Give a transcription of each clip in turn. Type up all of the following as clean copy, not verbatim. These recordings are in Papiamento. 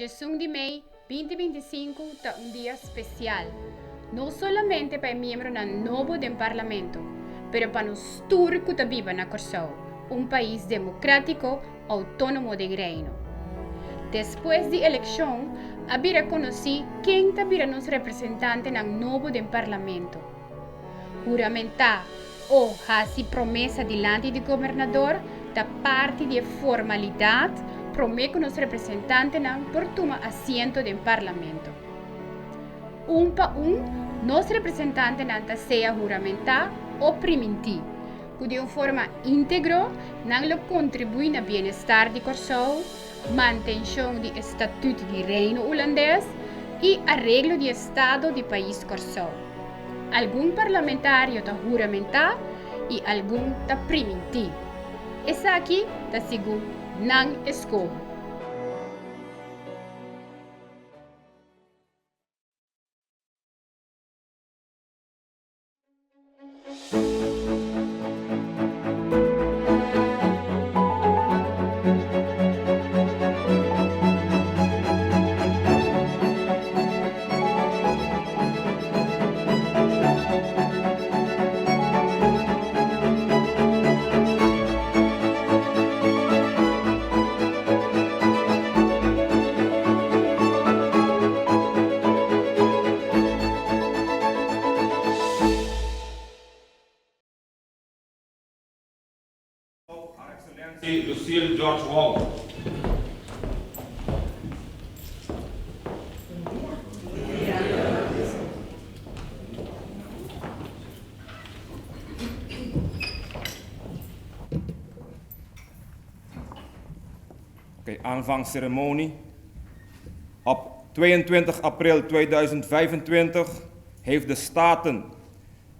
Djesun di mei 2025 ta un dia spesial, no solamente pa e miembronan nobo den Parlamento, pero pa nos tur ku ta biba na Kòrsou, un pais demokrátiko outónomo den Reino. Despues di elekshon a bira konosí ken ta bira nos representantenan nobo den Parlamento. Huramentá o hasi promesa dilanti di gobernador ta parti di e formalidat promé ku nos representantenan por tuma asiento den Parlamento. Un pa un nos representantenan ta sea huramentá o primintí ku di un forma íntegro nan lo kontribuí na bienestar di Kòrsou, mantenshon di e statüt di Reino Hulandes i areglo di estado di pais Kòrsou. Algun parlamentario ta huramentá i algun ta primintí. Esaki ta segun nan eskoho. Haar Excellentie Lucille George Wout. Oké, aanvangceremonie. Op 22 april 2025 heeft de Staten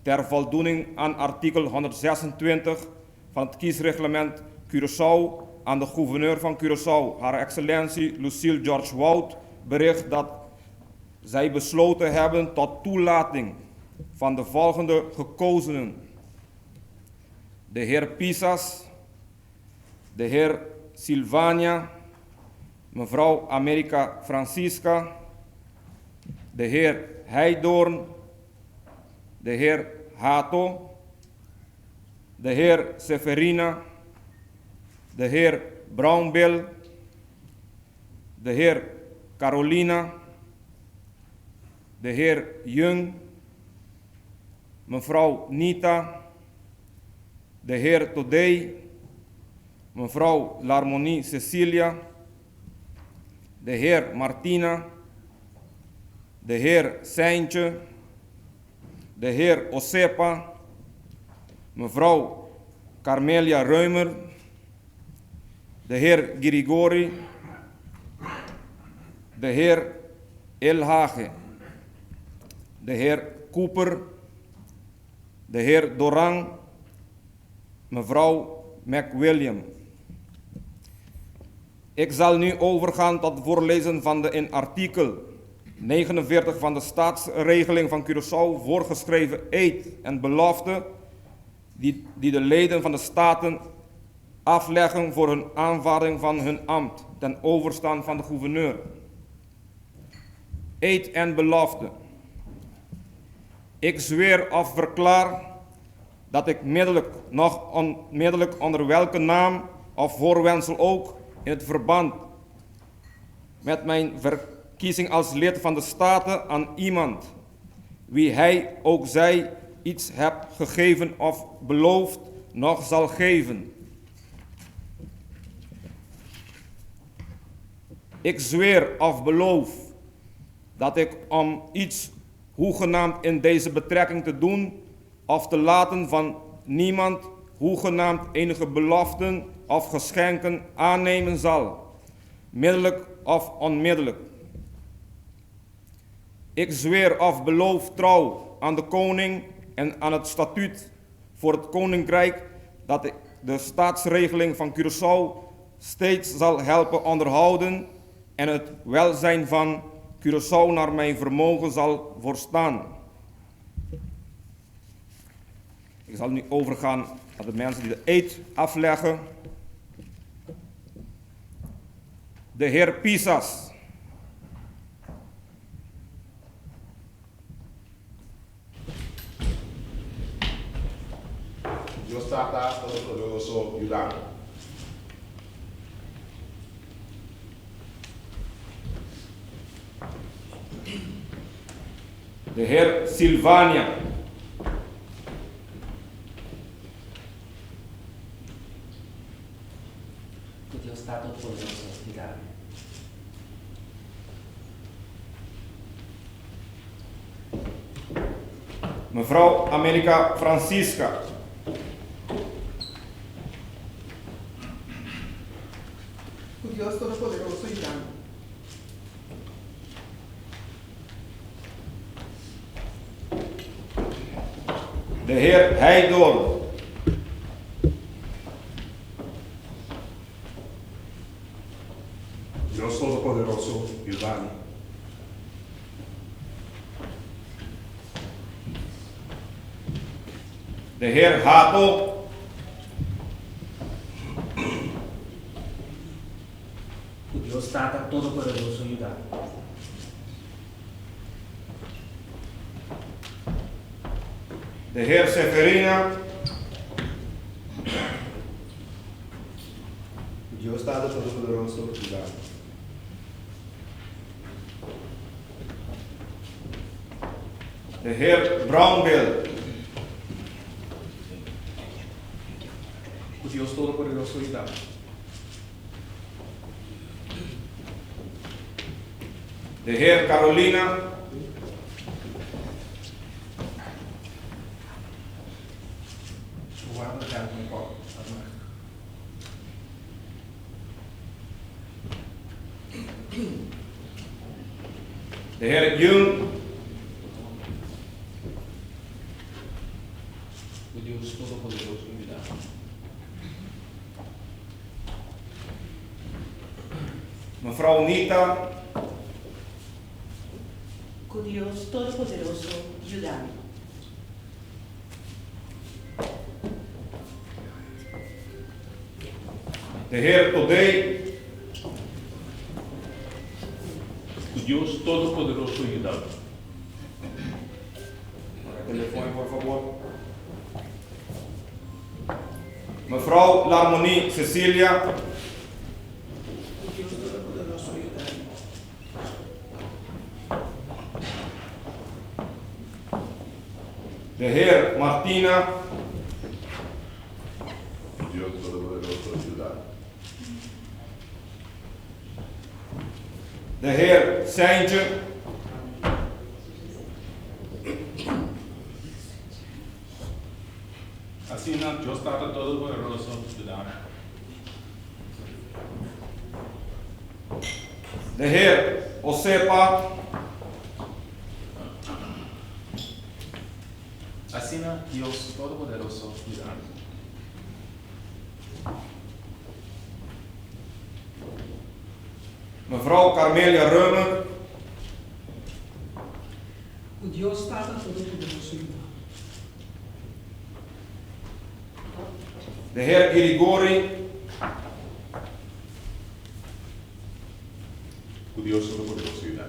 ter voldoening aan artikel 126 van het kiesreglement Curaçao aan de gouverneur van Curaçao, Haar Excellentie Lucille George Wout, bericht dat zij besloten hebben tot toelating van de volgende gekozenen. De heer Pisas, de heer Silvania, mevrouw America Francisca, de heer Heidoorn, de heer Hato, de heer Seferina, de heer Brownbill, de heer Carolina, de heer Jung, mevrouw Nita, de heer Todey, mevrouw Larmonie Cecilia, de heer Martina, de heer Seintje, de heer Osepa, mevrouw Carmelia Reumer, de heer Girigori, de heer Elhage, de heer Cooper, de heer Doran, mevrouw McWilliam. Ik zal nu overgaan tot het voorlezen van de in artikel 49 van de staatsregeling van Curaçao voorgeschreven eed en belofte die, die de leden van de staten afleggen voor hun aanvaarding van hun ambt ten overstaan van de gouverneur. Eed en belofte. Ik zweer of verklaar dat ik middelijk, nog onmiddellijk onder welke naam of voorwendsel ook in het verband met mijn verkiezing als lid van de Staten aan iemand, wie hij ook zij iets heb gegeven of beloofd, nog zal geven. Ik zweer of beloof dat ik om iets hoegenaamd in deze betrekking te doen of te laten van niemand hoegenaamd enige beloften of geschenken aannemen zal, middelijk of onmiddellijk. Ik zweer of beloof trouw aan de koning en aan het statuut voor het koninkrijk dat ik de staatsregeling van Curaçao steeds zal helpen onderhouden en het welzijn van Curaçao naar mijn vermogen zal voorstaan. Ik zal nu overgaan naar de mensen die de eed afleggen. De heer Pisas. Dios Tata Todopoderoso yuda mi. De heer Silvania. Ku Dios Tata Todopoderoso yuda mi. Mevrouw America Francisca. Ku Dios Todopoderoso yuda mi. De heer Heidorn. Dios Todopoderoso yuda mi. De heer Hato. Ku Dios Tata Todopoderoso yuda mi. De heer Seferina. Ku Dios Tata Todopoderoso yuda mi. De heer Brownbill. Ku Dios Todopoderoso yuda mi. De heer Carolina. De heer Jung. Ku Dios Todopoderoso yuda mi. Mevrouw Nita. Ku Dios Todopoderoso yuda mi. De heer Todé. Ku Dios Todopoderoso yuda mi. Telefoon por fabor. Mevrouw Larmonie Cecilia. Ku Dios Todopoderoso yuda mi. De heer Martina. Ku Dios Todopoderoso yuda mi. De heer Seintje. Asina Dios Tata Todopoderoso yuda mi. De heer Osepa. Asina Dios Todopoderoso yuda mi. Mevrouw Carmelia Römer. Ku Dios Tata Todopoderoso yuda. De heer Girigori. Ku Dios Todopoderoso yuda.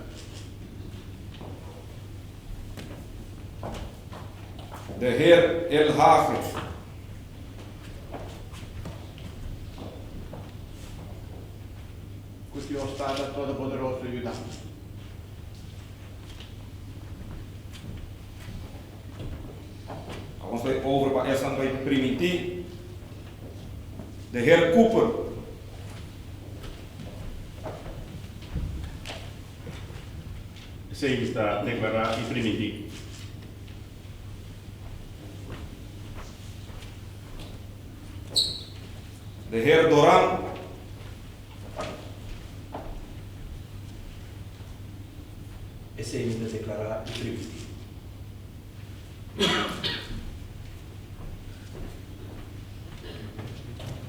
De heer Elhage. Ku Dios Tata Todopoderoso yuda. Nos ta over pa esnan bai primintí. De heer Cooper. Esei mi ta deklará i primintí. De heer Doran. Esei mi ta deklará i primintí.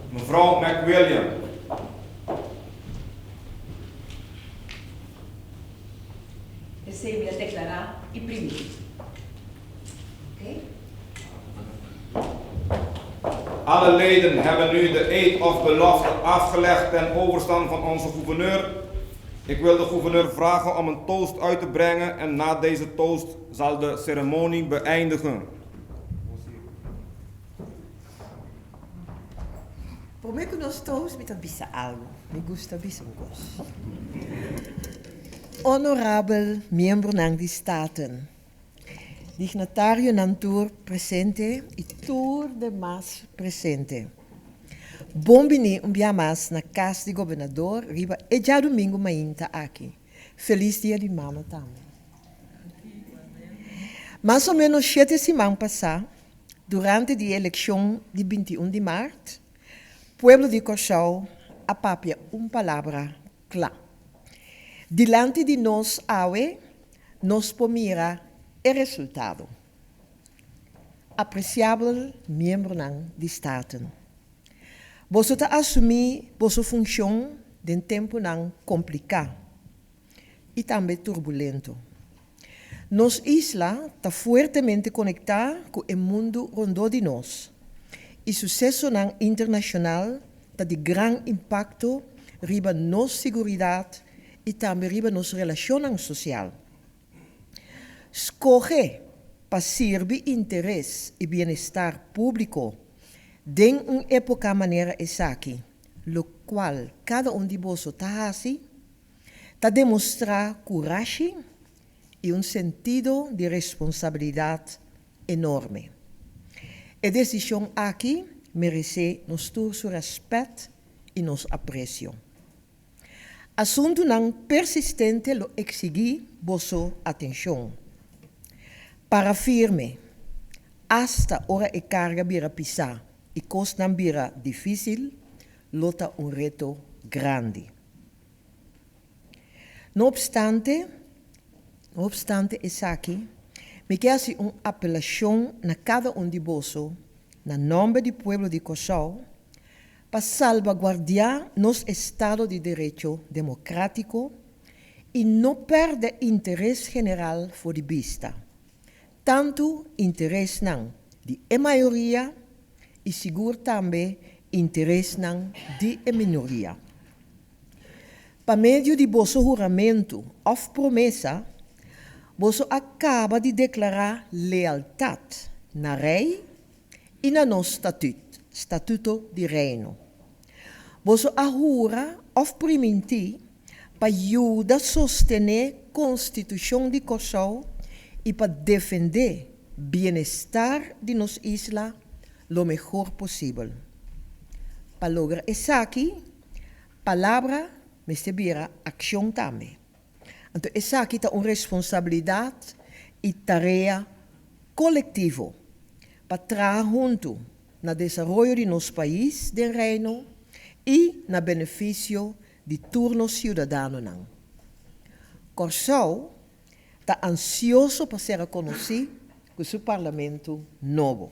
Mevrouw McWilliam. Esei mi a deklará i primintí. Oké? Alle leden hebben nu de eed of belofte afgelegd ten overstaan van onze gouverneur. Ik wil de gouverneur vragen om een toast uit te brengen en na deze toast zal de ceremonie beëindigen. Promé ku nos toast mi ta bisa algu. Mi gusta bisa un kos. Honorabel miembronan di Staten, dignatarionan tur presente i tur demas presente. Bon bini un bia mas na Kas di Gobernador riba e djadumingu mainta aki. Felis Dia di Mama tambe. Mas o ménos shete siman pasá, durante di e elekshon di 21 di mart, pueblo di Kòrsou a papia un palabra kla. Dilanti di nos awe, nos por mira e resultado. Apresiabel miembronan di Staten, boso ta asumí boso funshon den tempunan kompliká i tambe turbulento. Nos isla ta fuertemente konektá ku e mundu rondó di nos i susesonan internashonal ta di gran impakto riba nos siguridat i tambe riba nos relashonnan sosial. Skohe pa sirbi interes i bienestar públiko den un époka manera esaki, lokual kada un di boso ta hasi, ta demostrá kurashi i un sentido di responsabilidat enorme. E desishon aki meresé nos tur su rèspèt i nos apresio. Asuntunan persistente lo eksigí boso atenshon. Para firme, asta ora e karga bira pisá i kosnan bira difísil, lo ta un reto grandi. No opstante, no opstante esaki, mi ke hasi un apelashon na kada un di boso, na nòmber di pueblo di Kòrsou, pa salbaguardiá nos estado di derecho demokrátiko i no pèrdè interes general for di bista, tantu interesnan di e mayoria i sigur tambe interesnan di e minoria. Pa medio di boso huramentu òf promesa, boso a kaba di deklará lealtat na Rei i na nos statüt, Statuto di Reino. Boso a hura òf primintí pa yuda sostené Konstitushon di Kòrsou i pa defendé bienestar di nos isla lo mehor posibel. Pa logra esaki, palabra mester bira akshon tambe. Anto esaki ta un responsabilidat i tarea kolektivo pa traha huntu na desaroyo di nos pais den Reino i na benefisio di tur nos siudadanonan. Kòrsou ta ansioso pa sera konosí ku su Parlamento nobo,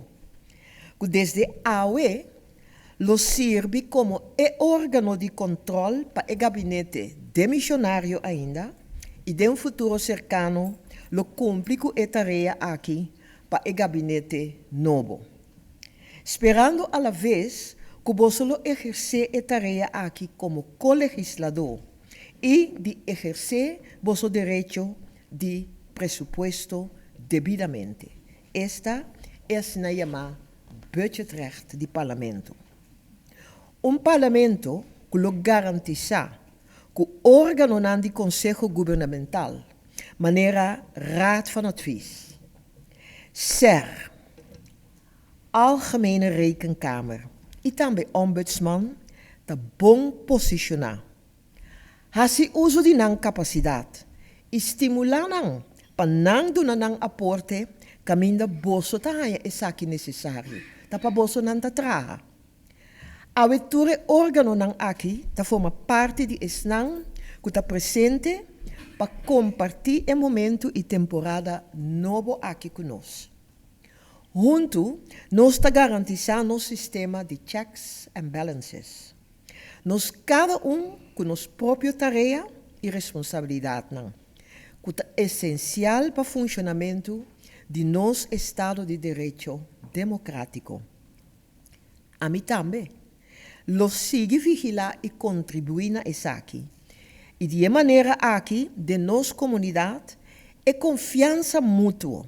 ku desde awe lo sirbi komo e órgano di kòntròl pa e gabinete demishonario ainda i den futuro serkano lo kumpli ku e tarea aki pa e gabinete nobo. Sperando alaves ku boso lo ehersé e tarea aki komo ko-legisladó i di ehersé boso derecho di presupuesto debidamente, esta e asina yamá budgetrecht di Parlamento. Un Parlamento ku lo garantisá ku órganonan di konseho gubernamental, manera Raad van Advies, ser, Algemene Rekenkamer i tambe Ombudsman ta bon posishoná. Hasi uso di nan kapasidat i stimulá nan pa nan duna nan aporte kaminda boso ta haña esaki nesesario, ta pa boso nan ta traha. Awe tur e órganonan aki ta forma parti di esnan ku ta presente pa kompartí e momentu i temporada nobo aki ku nos. Huntu nos ta garantisá nos sistema di checks and balances. Nos kada un ku nos propio tarea i responsabilidatnan, ku ta esensial pa funshonamentu di nos estado di derecho demokrátiko. Ami tambe lo sigui vigilá i kontribuí na esaki, i di e manera aki den nos komunidat e konfiansa mutuo,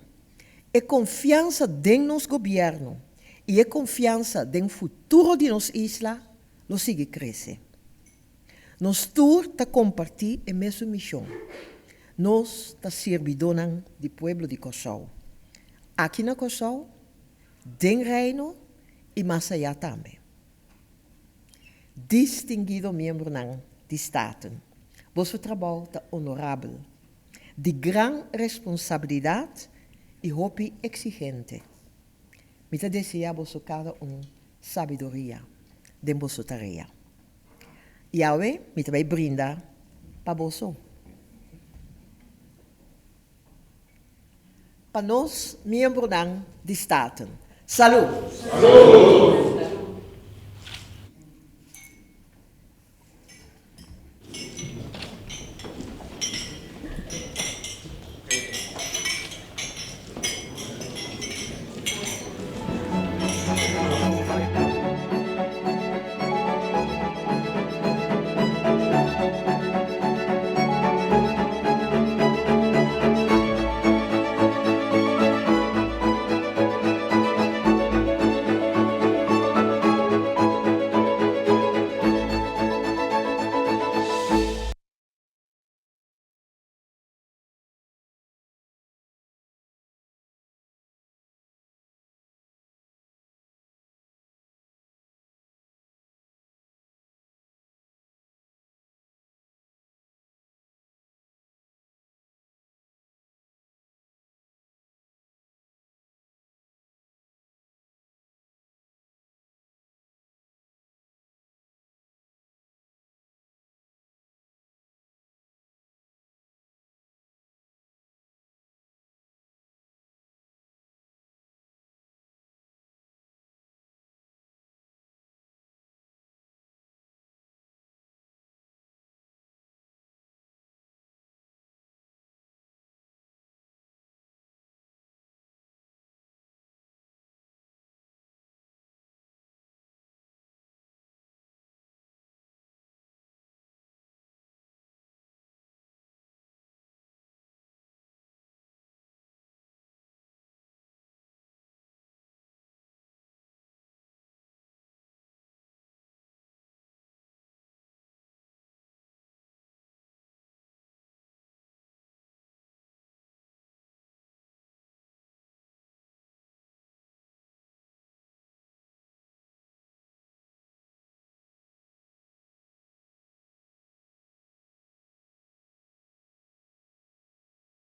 e konfiansa den nos gobièrnu i e konfiansa den futuro di nos isla. lo sigui krese. Nos tur ta kompartí e mesun mishon, nos ta sirbidónan di pueblo di Kòrsou, aki na Kòrsou, den Reino i mas ayá tambe. Distinguido miembronan di Staten, boso trabou ta onorabel, di gran responsabilidat i hopi eksigente. Mi ta deseá boso kada un sabiduria den boso tarea. Yahweh, mi ta bai brinda pa boso. Pa nos miembronan di Staten. Salú! Salú!